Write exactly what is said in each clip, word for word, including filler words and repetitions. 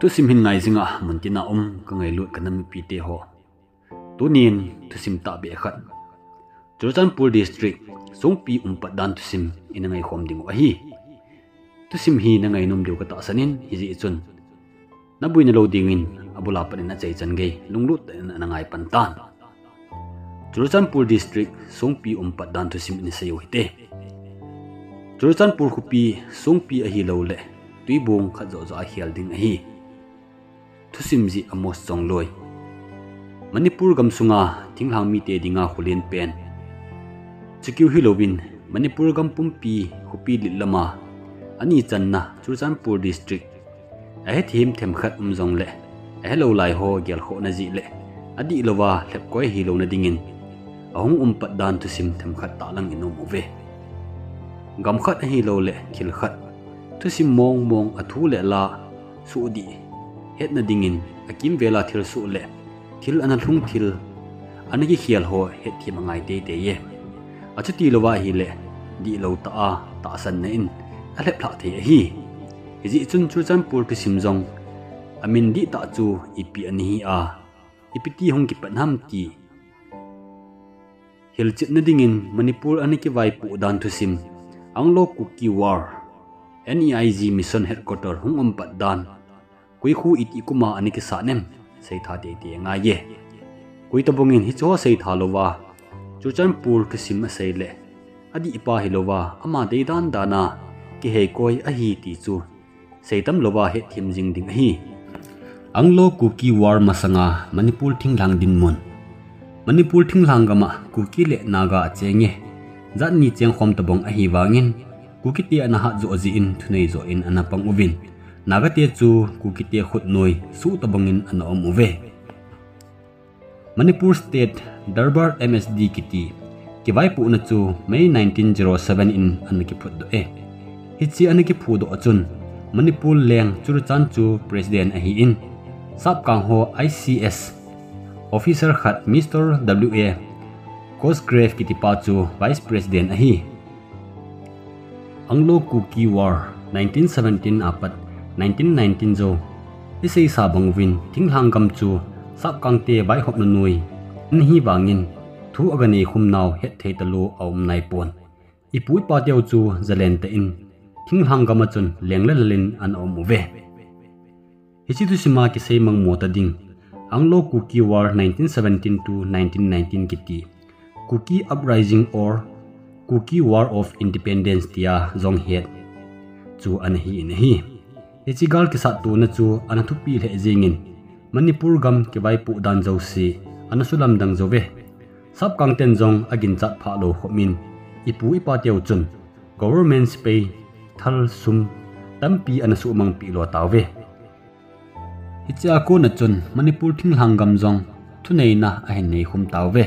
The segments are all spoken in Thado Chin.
Thusim hin ngai jinga muntina um ka ngailut ka nam mipite ho, tunin thusim tahbeh khat, Churachandpur District Songpi umpat dan thusim ina ngaikhom ding u ahi. Thusim hi na ngainom diu ka tahsan in, hijeh chun na buina lou dingin abula pat in achai chan gei lunglut tah in ana ngai pan tan. Churachandpur District Songpi umpat dan thusim ina sei u hite. Churachandpur khopi Songpi ahilouleh Tuibong khat joh joh a khel ding ahi. Thusim jih Amos Chongloi. Manipur gamsunga thinglhang mite dinga kholen pen, chukiu hilouvin Manipur gam pumpi khopi lit lama ani channa Churachandpur District ahethem themkhat um jongleh, ahelou lai ho gelkhohna jeh le adihlouva lhepkoi ahilouna dingin ahung umpat dan thusim themkhat tahlang in um uve. Gam khat ahilouleh khel khat, thusim mong mong, athu le la sohdih hetna dingin akimvela thilsoh le thil ana lhung thil ana kikhel ho hetthem angai teitei e. Achuti louva ahileh dihlou tah a tahsanna in alheplhah thei ahi. Hijeh chun Churachandpur thusim jong amin dihtah chu ipi ana hi a, ipiti hung kipat ham ti hilchetna dingin Manipur ana kivaipoh dan thusim, Anglo Kuki War, N E I G Mission Headquarter hung umpat dan, koi khu itih kuma ana kisat nem, seitha teitei angai e. Koi tobangin hicheho seitha louva Churachandpur thusim asei leh adihpa hilouva ama deidan dan a kiheikoi ahi ti chu seitam louva hetthem jing ding ahi. Anglo Kuki War masanga Manipur thinglhang dinmun, Manipur thinglhang gama Kuki le Naga acheng e. Jat ni chengkhom tobang ahivangin Kukite ana hat joh jeh in thunei joh in ana pang uvin, Nagate chu Kukite khutnoi suh tobangin ana um uve. Manipur State Darbar M S D kiti kivaipohna chu May nineteen zero seven in ana kiphutdoh e. Hiche ana kiphutdoh a chun Manipur leng Churachandpur chu President ahin, sapkang ho I C S officer khat Mister W A Cosgrave kitipa chu Vice President ahi. Anglo Kuki War nineteen seventeen apat nineteen nineteen jou iseisa bang uvin thinglhang gam chu sapkangte vaihopna noi ana hivangin thu aganei khum nau hetthei talou aum naipon. Ipu ipa teu chu jalen tah in thinglhang gam a chun leng le lal in ana um uve. Hiche thusima kisei mangmo ta ding, Anglo Kuki War nineteen seventeen to nineteen nineteen kiti, Kuki Uprising or Kuki War of Independence tia jong het chu ana hi in ahi. Hiche gal kisattona chu ana thupi lheh jengin Manipur gam kivaipoh dan jouse ana sulamdang jouve. Sapkangten jong aginchat phah lou khopin ipu ipa teu chun government sepai thal sum tampi ana suhmangpeh lo tauve. Hichea kona chun Manipur thinglhang gam jong thuneina ahin nei khum tauve.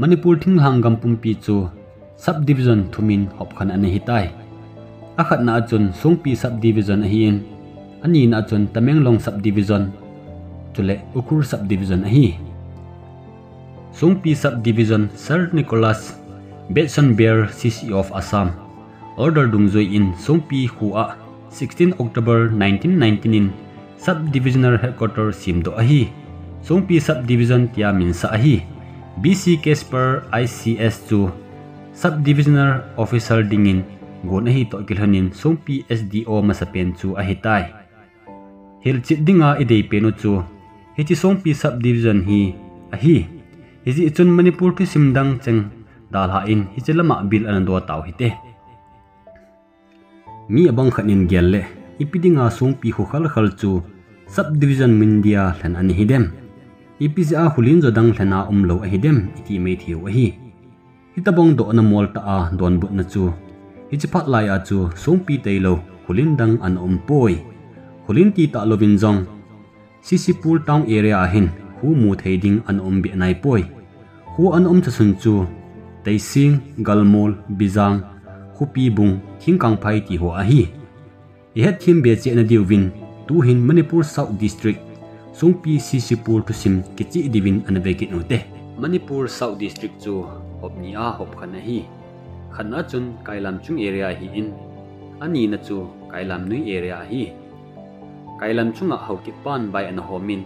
Manipur thinglhang gam pumpi chu subdivision thumin hopkhen ana hitai. Akhatna a chun Songpi subdivision ahin, anina a chun Tamenglong subdivision, chule Ukhrul subdivision ahi. Songpi subdivision Sir Nicholas Beson Bear C C of Assam order dungjuiyin Songpi khoa sixteen October nineteen nineteen in subdivisional headquarter semdoh ahi. Songpi subdivision tia minsah ahi. B C Casper I C S chu subdivisional officer dingin gon ahi toh kilhonin Songpi S D O masapen chu ahitai. Hilchet dinga idei pen u chu hiche Songpi subdivision hi ahi. Hijeh chun Manipur thusim dang cheng dalhan hiche lama bil ana do tau hite. Mi abang khat in gel le, ipi dinga Songpi kho khalkhal chu subdivision min dia lhen ana hidem? Ipi jeh a kholin jo dang lhena umlou ahidem, iti maithei u ahi. Hitobang dohna moltah a donbutna chu, hiche phat laiya chu Songpi tailou kholin dang ana umpoi. Kholin titah louvin jong Sisipur town area a hin kho muthei ding ana um beh naipoi. Kho ana um chasun chu Teising, Galmol, Bijang, Khopibung, Thingkangphai tiho ahi. Ihetthem be chehna diuvin, tuhin Manipur South District, Songpi Sisipur thusim kicheh diuvin ana vekit ute. Manipur South District chu hop ni a hopkhen ahi. Khatna chun Kailamchung area ahin, anina chu Kailamnui area ahi. Kailam chunga Haokip pan vai ana hom in,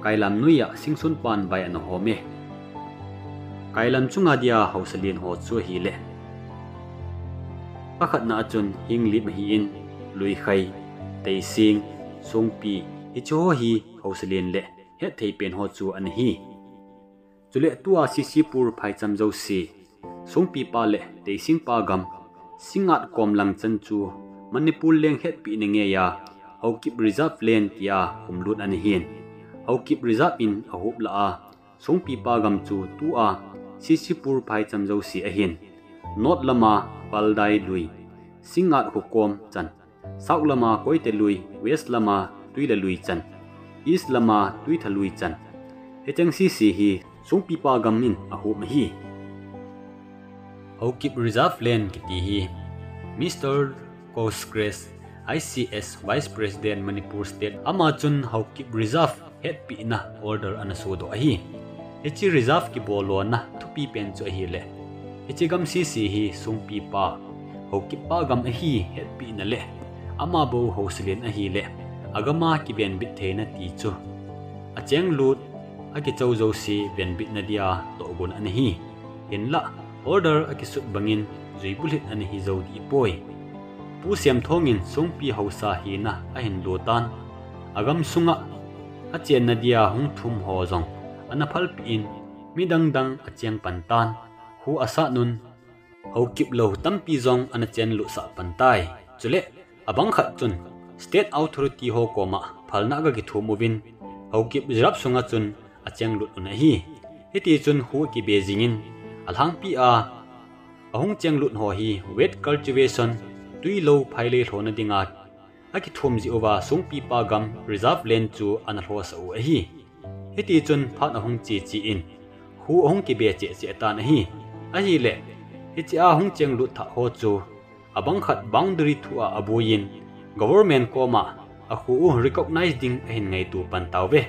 Kailam noiya Singson pan vai ana hom e. Kailam chunga dia haosa len ho chu ahile, pakhatna a chun Hinglip ahin, Luikhai, Teising, Songpi, hiche ho hi haosa len le hetthei pen ho chu ana hi. Chule tua Sisipur phaicham jouse, Songpi pa le Teising pa gam, Singngat kom lang chan chu Manipur leng hetpina ngeiya Haokip Reserve Land tia humlut ana hin. Haokip Reserve in ahup lah a, Songpi pa gam chu tua Sisipur phaicham jouse ahin. North lama Paldai lui, Singngat hukom chan, South lama Koite lui, West lama Tuilalui chan, East lama Tuithalui chan. Hicheng sese hi Songpi pa gam in ahup ahi. Haokip Reserve Land kiti hi Mister Cosgrace, I C S, Vice President, Manipur State, ama chun Haokip Reserve hetpina order ana sodoh ahi. Hiche reserve kibolona thupi pen chu ahile, hiche gam sese hi Songpi pa, Haokip pa gam ahi hetpina le, ama bou haosa len ahile, agama kivenbit theina ti chu, achenglut, akichou jouse venbitna dia tohgon ana hi. Hinlah, order akisut bangin juibulhit ana hi jou dih poi. Pu Semthong in Songpi haosa hina ahin lo tan, agam sunga achenna dia hung thum ho jong ana phalpeh in, midang dang acheng pan tan, khu asat un, Haokip lou tampi jong ana chenlut sah pan tai. Chule, abang khat chun, State Authority ho koma phalna aga kithum uvin, Haokip Reserve sunga chun achenglut un ahi. Hiti chun khu akibe jingin, alhangpi a ahung chenglut ho hi wet cultivation, tuilou phailei lhona dinga akithum jeh uva Songpi pa gam Reserve Land chu ana lhosah u ahi. Hiti chun phat ahung che che in, khu ahung kibe cheh cheh tan ahi. Ahile, hichea hung chenglut thah ho chu, abang khat boundary thua abuiyin, government koma akhu u recognize ding ahin ngaito pan tauve.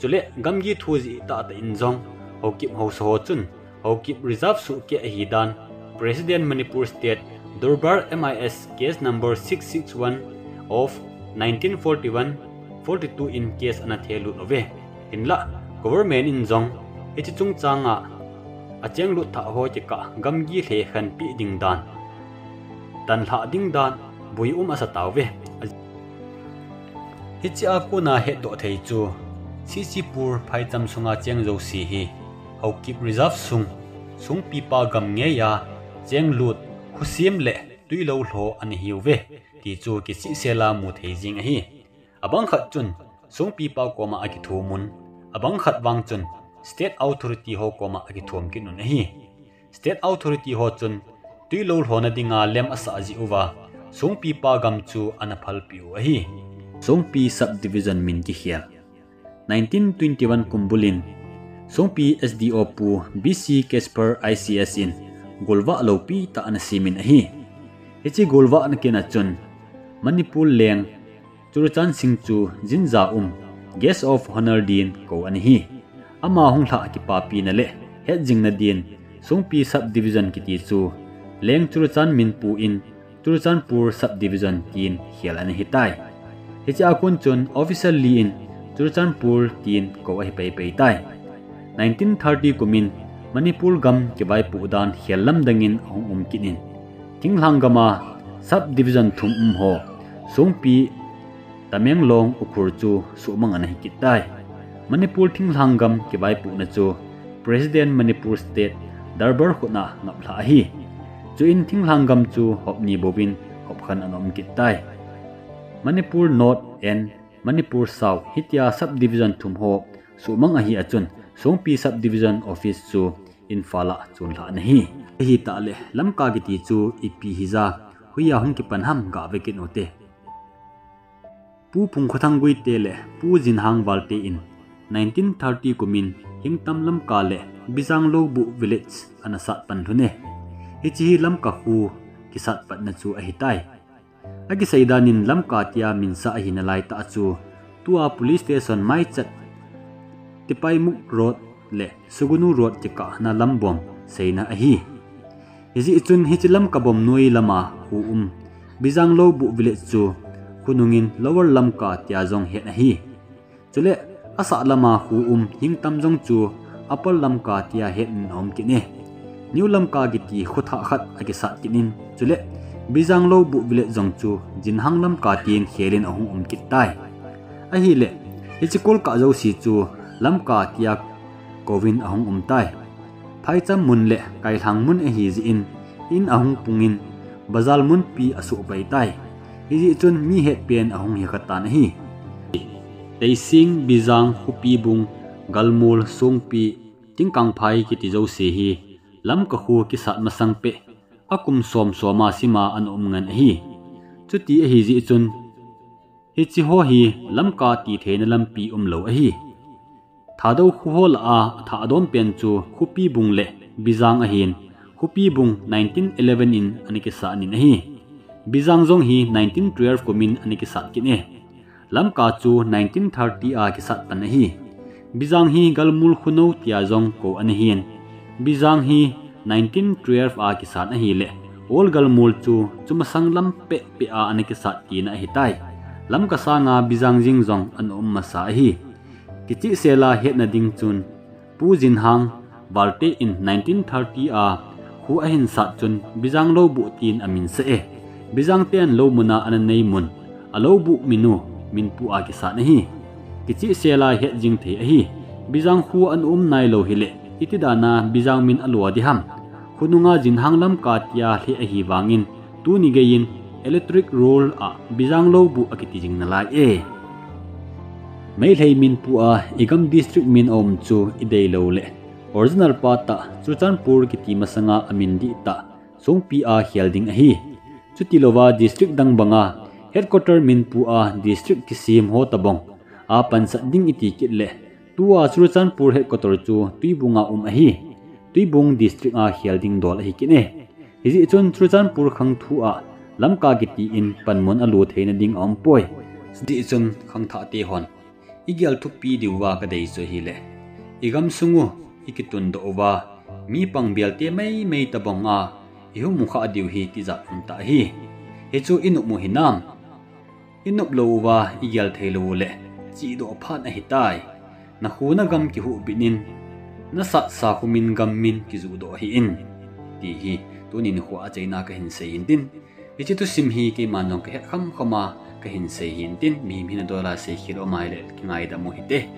Chule, gamgi thu jeh tahtah in jong, Haokip haosa ho chun, Haokip Reserve suhkeh ahidan, President Manipur State, Durbar M I S case number six six one of nineteen forty-one, forty-two in case ana thelut uve. Hinlah, government in jong, hiche chungchanga achenglut thah ho kikah gamgi lhekhenpi ding dan, tanlhah ding dan, bui um asa tauve. Hichea kona hetdoh thei chu, Sisipur phaicham sunga cheng jouse hi, Haokip Reserve sung, Songpi pa gam ngeiya chenglut, khosem le tuilou lho ana hiuve, ti chu kisihsela mu thei jing ahi. Abang khat chun, Songpi pa koma akithum un, abang khat vang chun, State Authority ho koma akithum kit un ahi. State Authority ho chun, tuilou lhona dinga lem asah jeh uva, Songpi pa gam chu ana phalpeh u ahi. Songpi Subdivision min kikhel. Nineteen twenty-one kumbulin, Songpi S D O Pu B C Casper I C S in, golvah lopi tah ana semin ahi. Hiche golvahna kin a chun, Manipur leng, Churachandpur chu jinja um, Guest of Honor din kou ana hi. Ama hung lhah kipapina le hetjingna din, Songpi Subdivision kiti chu, Leng Churachandpur min pu in, Churachandpur Subdivision tin khel ana hitai. Hichea kon chun officially in, Churachandpur tin kou ahi peipei tai. Nineteen thirty kumin, Manipur gam kivaipoh dan khel lamdangin ahung um kit in, thinglhang gama Subdivision thum um ho, Songpi, Tamenglong, Ukhrul chu suhmang ana hi kit tai. Manipur thinglhang gam kivaipohna chu President Manipur State Durbar khutna ngaplhah ahi. Chuin thinglhang gam chu hop ni bouvin hop khat ana um kit tai. Manipur North and Manipur South hitia Subdivision thum ho suhmang ahi a chun Songpi Subdivision Office chu Imphal a chonlhah ana hi. Ahitah le Lamka kiti chu ipi hija, hoiya hung kipan ham gave kit u te. Pu Phungkhothang Guite le Pu Jinhang Valte in nineteen thirty kumin Hingtam Lamka le Bijang Loubu Village ana sat pan lhun e. Hiche hi Lamka khu kisat patna chu ahitai. Akisei danin Lamka tia min sah ahi nalaitah chu, tua police station maichat Tipaimukh Road le Sugnu Road kikahna lambom seina ahi. Hijeh chun hiche Lamka bom noi lama khu um Bijang Loubu Village chu khonungin Lower Lamka tia jong het ahi. Chule, asah lama kho um hingtam jong chu Upper Lamka tia het in aum kit e. New Lamka kiti kho thah khat akisat kit in, chule Bijang Loubuh village jong chu Jinhang Lamka tin khelin ahung um kit tai. Ahile, hiche kolkah jouse chu Lamka tia kouvin ahung um tai. Phaicham mun le Kailhang mun ahi jeh in, in ahung pungin, bazar munpi asuh pai tai. Hijeh chun mi hetpen ahung hi kha tan ahi. Teising, Bijang, Khupibung, Galmul, Songpi, Tingkangphai kiti jouse hi Lamka kho kisat masang peh, akum som soma sima ana um ngen ahi. Chuti ahi jeh chun, hiche ho hi Lamka ti theina lampi umlou ahi. Thadou kho ho lah a athah adon pen chu Khupibung le Bijang ahin, Khupibung nineteen eleven in ana kisat in ahi. Bijang jong hi nineteen twelve kumin ana kisat kit e. Lamka chu nineteen thirty a kisat pan ahi. Bijang hi Galmul khonou tia jong kou ana hin, Bijang hi nineteen twelve a kisat ahile, Old Galmul chu chumasang lam pehpeh a ana kisat tina ahitai. Lamka sanga Bijang jeng jong ana um masa ahi. Kichehsela hetna ding chun, Pu Jinhang Valte in nineteen thirty a kho ahin sat chun Bijang Loubuh tin amin sah e. Bijang ten lou muna ana nei mun, aloubuh minu minpu a kisat ahi. Kichehsela het jing thei ahi. Bijang kho ana um nailou hile, iti dana Bijang min alo ding ham? Khonunga Jinhang Lamka tia lheh ahi vangin, tuni geiyin electric roll a Bijang Loubuh akiti jing nalai e. Meitei minpu a igam district min aum chu ideilou le, original pa tah Churachandpur kiti masanga amin dihtah Songpi a khel ding ahi. Chutilouva district dang banga headquarter minpu a district kisem ho tobang a pansat ding iti kit le, tua Churachandpur headquarter chu Tuibung a um ahi. Tuibung district a khel ding dol ahi kit e. Hijeh chun Churachandpur khangthu a Lamka kiti in panmun alo theina ding aumpoi. Hijeh chun khangthah te hon, igel thupi diuva kadei chu ahile, igam sungu ikitundoh uva, mi pang belte meimei tobanga ihung mukhah diu hi tijat umtah ahi. Hichu inop u hinam? Inop lou uva igel theilou ule, chihdoh phat ahitai. Nakho nagam kihuhbit in, nasatsa khomin gam min kijuhdoh hih in, ti hi tuni nikhoa achaina kahin sei hintin. Hiche thusim hi keiman jong kahet khamkhama kahin sei hintin, mihem hina dola seikhel um ahile kingaidam u hite.